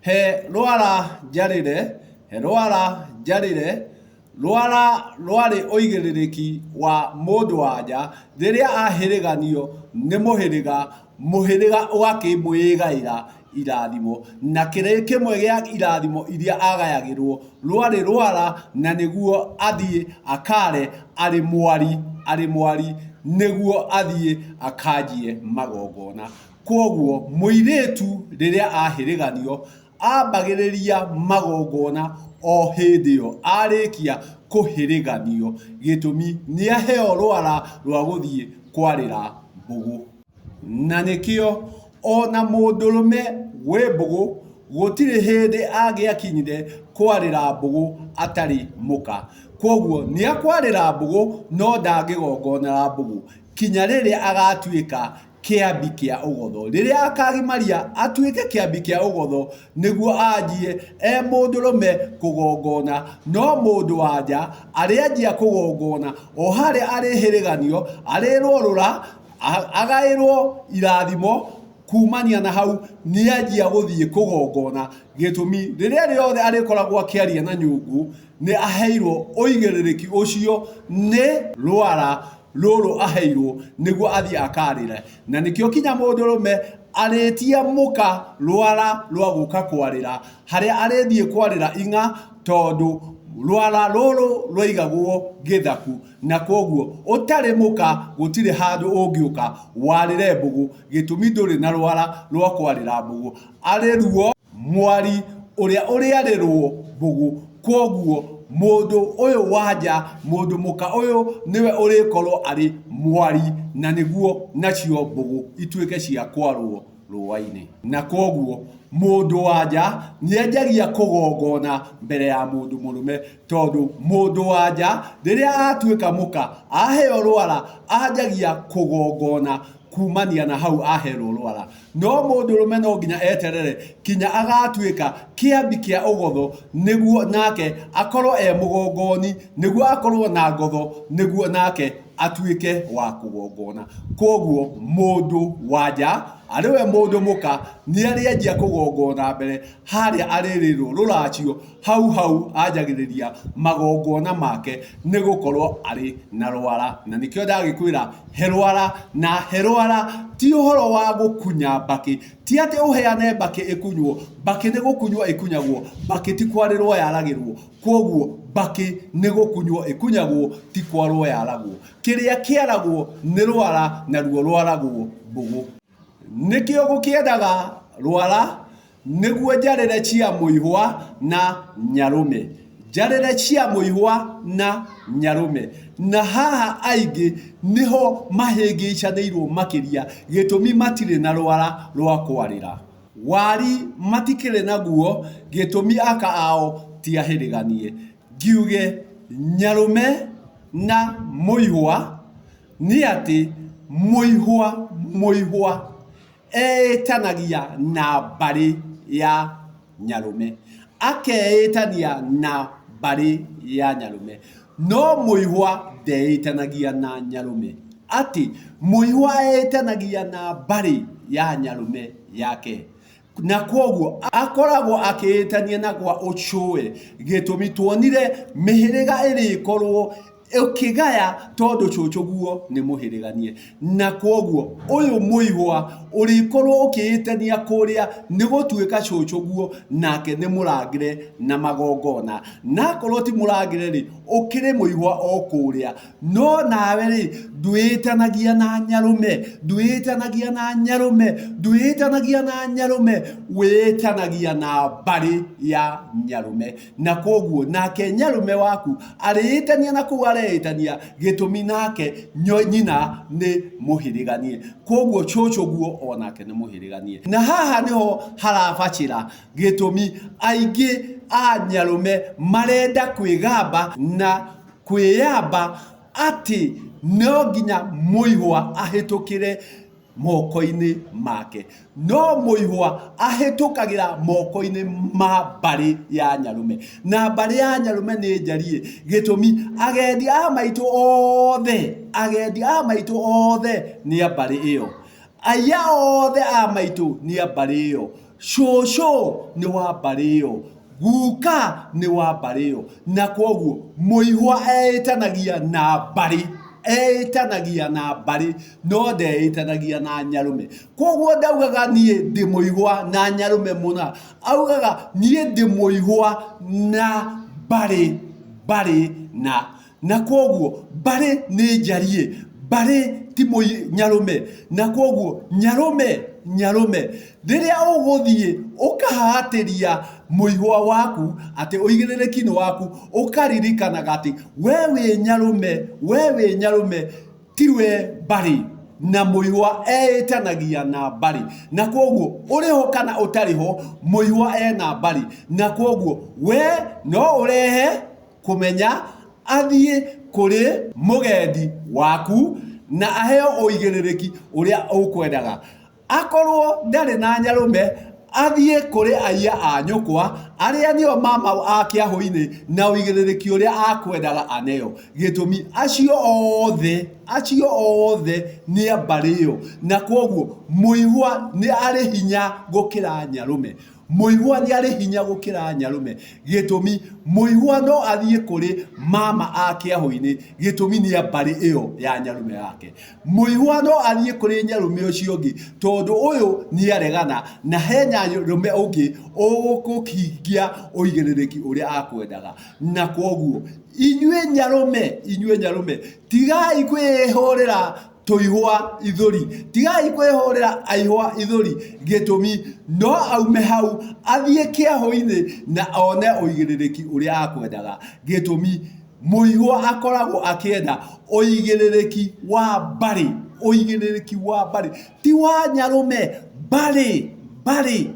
He rwara njarĩre, he rwara njarĩre, rwara rwarĩ ũigĩrĩrĩki wa mũndũ wa nja rĩrĩa ahĩrĩganio nĩ mũhĩrĩga, mũhĩrĩga ũgakĩmwĩgaĩra irathimo. Na kĩrĩ kĩmwe gĩa irathimo iria agayagĩrwo rwarĩ rwara na nĩguo athiĩ akare arĩ mwari, arĩ mwari nĩguo athiĩ akanjie magongona. Kwoguo mũirĩtu rĩrĩa ahĩrĩganio ambagĩrĩria magongona o hĩndĩ ĩyo arĩkia kũhĩrĩganio, gĩtũmi nĩaheo rwara rwa gũthiĩ kwarĩra mbũgũ. Na nĩkĩo ona mũndũrũme wĩ mbũgũ gũtirĩ hĩndĩ angĩakinyire kwarĩra mbũgũ atarĩ mũka. Kwoguo nĩakwarĩra mbũgũ no ndangĩgongonera mbũgũ kinya rĩrĩa agatuĩka kĩambi kĩa ũgotho. Rĩrĩa akagimaria atuĩke kĩambi kĩa ũgotho nĩguo anjie e mũndũrũme kũgongona. No mũndũ wa nja arĩanjia kũgongona o harĩa arĩhĩrĩganio, arĩrwo rũra, agaĩrwo irathimo kumania na hau nĩanjia gũthiĩ kũgongona. Gĩtũmi rĩrĩa rĩothe arĩkoragwo akĩaria na nyũngũ nĩ aheirwo ũigĩrĩrĩki ũcio nĩ rwara rũrũ aheirwo nĩguo athiĩ akarĩre. Na nĩkĩo kinya mũndũrũme arĩtia mũka rwara rwa gũka kwarĩra harĩa arĩthiĩ kwarĩra ing'a tondũ rwara rũrũ rwaigagwo gĩthaku na kwoguo ũtarĩ mũka gũtirĩ handũ ũngĩũka warĩre mbũgũ gĩtũmi ndũrĩ na rwara rwa kwarĩra mbũgũ. Arĩ ruo mwari ũrĩa ũrĩarĩrwo mbũgũ. Kwoguo mũndũ ũyũ wa nja, mũndũ mũka ũyũ nĩwe ũrĩkorwo arĩ mwari na nĩguo nacio mbũgũ ituĩke cia kwarwo rũa-inĩ. Na kwoguo mũndũ wa nja nĩanjagia kũgongona mbere ya mũndũ mũrũme tondũ mũndũ wa nja rĩrĩa atuĩka mũka aheo rwara anjagia kũgongona kumania na hau aherwo rwara. No mũndũrũme no nginya eterere kinya agatuĩka kĩambi kĩa ũgotho nĩguo nake akorwo e mũgongoni, nĩguo akorwo na ngotho, nĩguo nake atuĩke wa kũgongona. Kwoguo mũndũ wa nja arĩ we mũndũ mũka nĩarĩanjia kũgongona mbere harĩa arĩrĩrwo rũracio hau hau anjagĩrĩria magongona make nĩ gũkorwo arĩ na rwara. Na nĩkĩo ndagĩkwĩra he rwara na he rwara ti ũhoro wa gũkunya mbakĩ, ti atĩ ũheane mbakĩ ĩkunywo, mbakĩ nĩ gũkunywo ĩkunyagwo, mbakĩ ti kwarĩrwo yaragĩrwo. Kwoguo mbakĩ nĩ gũkunywo ĩkunyagwo ti kwarwo yaragwo. Kĩrĩa kĩaragwo nĩ rwara naruo rwaragwo mbũgũ. Nĩkĩo gũkĩendaga rwara nĩguo njarĩre cia mũihwa na nyarũme. Njarĩre cia mũihwa na nyarũme. Na haha aingĩ nĩho mahĩngĩcanĩirwo makĩria gĩtũmi matirĩ na rwara rwa kwarĩra. Wari matikĩrĩ naguo gĩtũmi aka ao ti ahĩrĩganie. Ngiuge nyarũme na mũihwa nĩ atĩ mũihwa mũihwa eĩtanagia na mbarĩ ya nyarũme, akeĩtania na mbarĩ ya nyarũme, no mũihwa ndeĩtanagia na nyarũme, atĩ mũihwa eĩtanagia na mbarĩ ya nyarũme yake na kwoguo akoragwo akĩĩtania na gwa ũcũwe. Gĩtũmi tuonire mĩhĩrĩga ĩrĩkorwo ũkĩgaya tondũ cũcũ guo nĩ mũhĩrĩganie na kwoguo ũyũ mũihwa ũrĩkorwo ũkĩĩtania kũrĩa nĩ gũtuĩka cũcũ guo nake nĩ mũrangĩre na magongona na akorwo ti mũrangĩre rĩ ũkĩrĩ mũihwa o kũrĩa no nawe rĩ ndwĩtanagia na nyarũme ndwĩtanagia na nyarũme ndwĩtanagia na nyarũme wĩtanagia na mbarĩ ya nyarũme na kwoguo nake nyarume waku arĩĩtania na kũu areĩtania gĩtũmi nake nyina nĩ mũhĩrĩganie kwoguo cũcũ guo onake nĩ mũhĩrĩganie na haha nĩho harabacĩra gĩtũmi aingĩ a nyarume marenda kwĩgamba na kwĩyamba atĩ no nginya mũihwa ahĩtũkĩre moko-inĩ make. No mũihwa ahĩtũkagĩra moko-inĩ ma mbarĩ ya nyarũme. Na mbarĩ ya nyarũme nĩ njariĩ. Gĩtũmi, agendi a maitũ othe, agendi a maitũ othe nĩ a mbarĩ ĩyo. Aya othe a maitũ nĩ a mbarĩ ĩyo. Cũcũ nĩ wa mbarĩ ĩyo, guka nĩ wa mbarĩ ĩyo, na kwoguo mũihwa eĩtanagia na mbarĩ, eĩtanagia na mbarĩ no ndeĩtanagia na nyarũme. Kwoguo ndaugaga niĩ ndĩ mũihwa na nyarũme mũna, augaga niĩ ndĩ mũihwa na mbarĩ, mbarĩ na. Na kwoguo mbarĩ nĩ njariĩ, mbarĩ ti nyarũme. Na kwoguo nyarũme, nyarũme, rĩrĩa ũgũthiĩ ũkahatĩria mũihwa waku atĩ ũigĩrĩrĩki nĩ waku, ũkaririkanaga atĩ we wĩ nyarũme, we wĩ nyarũme tiwe mbarĩ na mũihwa eĩtanagia na mbarĩ. Na kwoguo ũrĩ ho kana ũtarĩ ho, mũihwa ena mbarĩ. Na kwoguo we no ũrehe kũmenya athiĩ kũrĩ mũgendi waku na aheo ũigĩrĩrĩki ũrĩa ũkwendaga. Akorwo ndarĩ na nyarũme, athiĩ kũrĩ aiya a nyũkwa arĩa nĩo mama a kĩahũinĩ na ũigĩrĩrĩki ũrĩa akwendaga aneo. Gĩtũmi acio othe, acio othe nĩ a mbarĩ ĩyo na kwoguo mũihwa nĩ arĩ hinya gũkĩra nyarũme. Mũihwa nĩ arĩ hinya gũkĩra nyarũme. Gĩtũmi, mũihwa no athiĩ kũrĩ mama a kĩahũ-inĩ, gĩtũmi nĩ a mbarĩ ĩyo ya nyarũme yake. Mũihwa no athiĩ kũrĩ nyarũme ũcio ũngĩ, tondũ ũyũ nĩ aregana na he nyarũme ũngĩ ũgũkĩhingia ũigĩrĩrĩki ũrĩa akwendaga. Na kwoguo, inyuĩ nyarũme, inyuĩ nyarũme, tigai kwĩhũrĩra tũihwa ithũri, tigai kwĩhũrĩra aihwa ithũri, gĩtũmi no aume hau athiĩ kĩahũ-inĩ na one ũigĩrĩrĩki ũrĩa akwendaga. Gĩtũmi mũihwa akoragwo akĩenda ũigĩrĩrĩki wa mbarĩ, ũigĩrĩrĩki wa mbarĩ, ti wa nyarũme, mbarĩ, mbarĩ,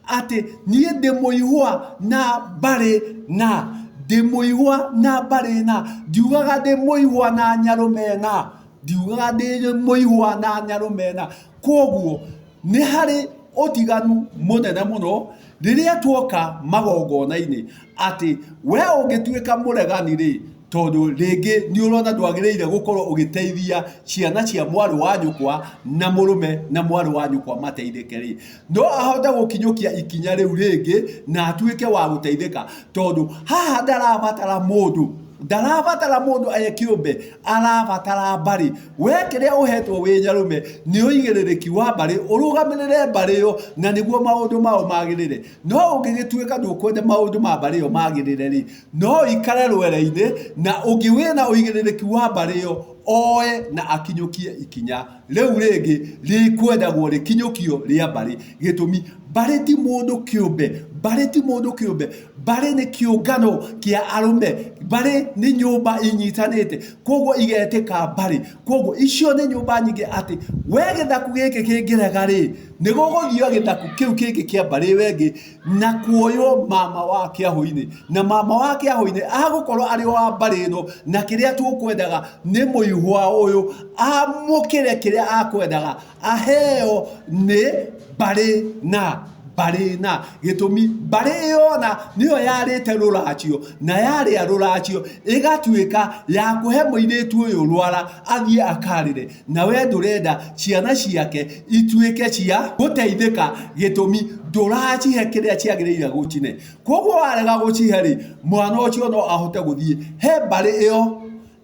atĩ niĩ ndĩ mũihwa na mbarĩ na, ndĩ mũihwa na mbarĩ na, ndiugaga ndĩ mũihwa na nyarũme na. Ndiugaga ndĩ mũihwa na nyarũme na. Kwoguo nĩ harĩ ũtiganu mũnene mũno rĩrĩa tuoka magongona-inĩ atĩ we ũngĩtuĩka mũregani rĩ, tondũ rĩngĩ nĩ ũrona ndwagĩrĩire gũkorwo ũgĩteithia ciana cia mwarĩ wa nyũkwa na mũrũme na mwarĩ wa nyũkwa mateithĩke rĩ, no ahote gũkinyũkia ikinya rĩu rĩngĩ na atuĩke wa gũteithĩka tondũ haha ndarabatara mũndũ Ndarabatara mũndũ e kĩũmbe, arabatara mbarĩ. We kĩrĩa ũhetwo wĩ nyarũme nĩ ũigĩrĩrĩki wa mbarĩ, ũrũgamĩrĩre mbarĩ ĩyo na nĩguo maũndũ mao magĩrĩre. No ũngĩgĩtuĩka ndũkwenda maũndũ ma mbarĩ ĩyo magĩrĩre rĩ, no ũikare rwere-inĩ na ũngĩ wĩna ũigĩrĩrĩki wa mbarĩ ĩyo oe na akinyũkie ikinya rĩu rĩngĩ rĩkwendagwo rĩkinyũkio rĩa mbarĩ. Gĩtũmi, mbarĩ ti mũndũ kĩũmbe, mbarĩ ti mũndũ kĩũmbe. Mbarĩ nĩ kĩũngano kĩa arũme, mbarĩ nĩ nyũmba inyitanĩte, koguo igetĩka mbarĩ. Koguo icio nĩ nyũmba nyingĩ atĩ we gĩthaku gĩkĩ kĩngĩrega rĩ, nĩ gũgũthio gĩthaku kĩu kĩngĩ kĩa mbarĩ ĩyo ĩngĩ na kuoywo mama wa kĩahũ-inĩ. Na mama wa kĩahũ-inĩ agũkorwo arĩ wa mbarĩ ĩno na kĩrĩa tũkwendaga nĩ mũihwa ũyũ amũkĩre kĩrĩa akwendaga aheo nĩ mbarĩ na mbarĩ na gĩtũmi mbarĩ ĩyo na nĩyo yarĩte rũracio na yarĩa rũracio ĩgatuĩka ya kũhe mũirĩtu ũyũ rwara athiĩ akarĩre na we ndũrenda ciana ciake ituĩke cia gũteithĩka gĩtũmi ndũracihe kĩrĩa ciagĩrĩire gũcine koguo warega gũcihe rĩ mwana ũcio no ahote gũthiĩ he mbarĩ ĩyo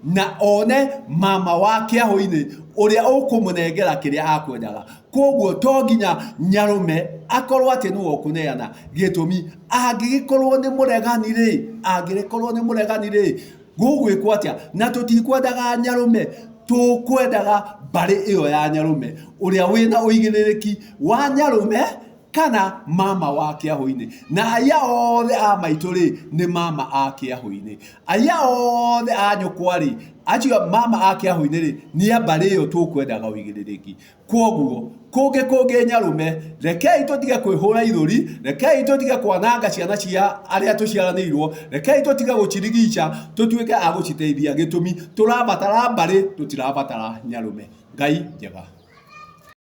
na one mama wa kĩahũ-inĩ ũrĩa ũkũmũnengera kĩrĩa akwendaga. Koguo to nginya nyarũme akorwo atĩ nĩwe ũkũneana. Gĩtũmi, angĩgĩkorwo nĩ mũregani rĩ, angĩgĩkorwo nĩ mũregani rĩ, gũgwĩkwo atĩa? Na tũtikwendaga nyarũme, tũkwendaga mbarĩ ĩyo ya nyarũme, ũrĩa wĩna ũigĩrĩrĩki wa nyarũme kana mama wa kĩahũ-inĩ. Na aiya othe a maitũ rĩ, nĩ mama a kĩahũ-inĩ. Aiya othe a nyũkwa rĩ, acio mama a kĩahũ-inĩ rĩ, nĩ a mbarĩ ĩyo tũkwendaga ũigĩrĩrĩki. Kwoguo, kũngĩ kũngĩ nyarũme, rekei tũtige kwĩhũra ithũri, rekei tũtige kwananga ciana cia arĩa tũciaranĩirwo, rekei tũtige gũcirigica, tũtuĩke a gũciteithia. Gĩtũmi, tũrabatara mbarĩ, tũtirabatara nyarũme. Ngai njega.